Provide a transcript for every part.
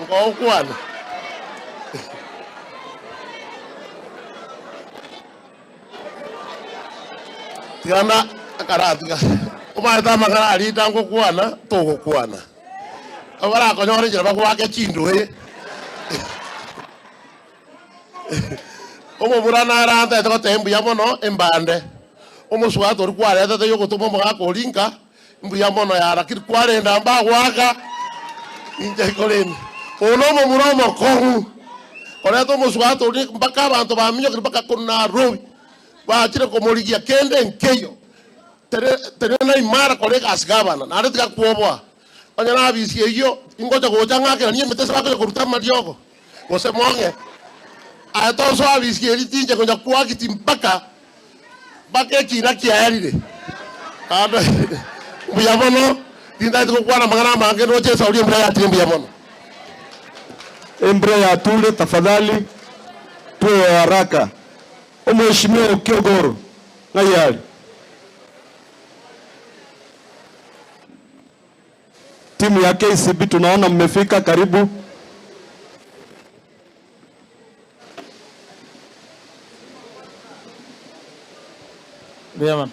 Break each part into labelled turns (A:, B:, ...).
A: Ngokwana. Tigana akaratiga. Omaete amang'ana aria ntangokwana, togokwana. Abarakonyore enchera bagoake chindoe. Omomura nare antaete goteba mbuya mono embande. Omosubati oria kwaretete yogotoma omogaka oria nka, mbuya mono ya lakini kwarenda mbagoaka inche korende oyo nomomura omokong'u koreta omosubati oria mpaka abanto baminyokire mpaka korwa Nairobi bachire komorigia kende nkeiyo. Tenena imara kora egasi gavana naende tiga kwoboa. Onye nabisi eyio ingocha gocha ng'akeranie emete ase bakonya koruta amariogo gose mong'e. Aye tosoa abisi eria tinche konya kwagiti mpaka mpaka ekina kiaerire. Naende mbuya mono tintagete gokwana amang'ana amange noche esauri embura yatire mbuya mono.
B: Embura yature tafadhali tuwe haraka. Omweshimiwa Okiogoro ng'ai are? Timu ya KCB tunaona mmefika, karibu.
C: Yeah,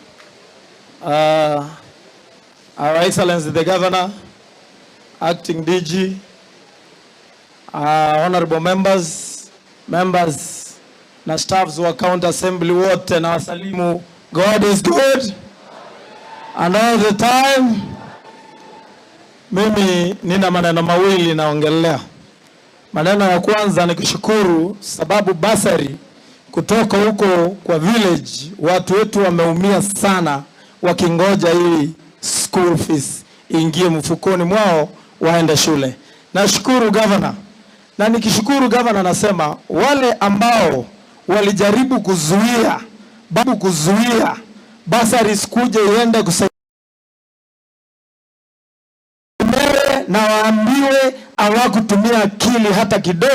C: Our Excellency the Governor, Acting DG, honorable members, members na staffs wa County Assembly wote na wasalimu. God is good and all the time. Mimi nina maneno mawili naongelea. Maneno ya kwanza ni kushukuru sababu basari kutoka huko kwa village, watu wetu wameumia sana wakingoja ili school fees ingie mfukoni mwao waende shule. Nashukuru governor, na nikishukuru governor nasema wale ambao walijaribu kuzuia babu kuzuia basari isikuje iende kusaidia na waambiwe hawakutumia akili hata kidogo.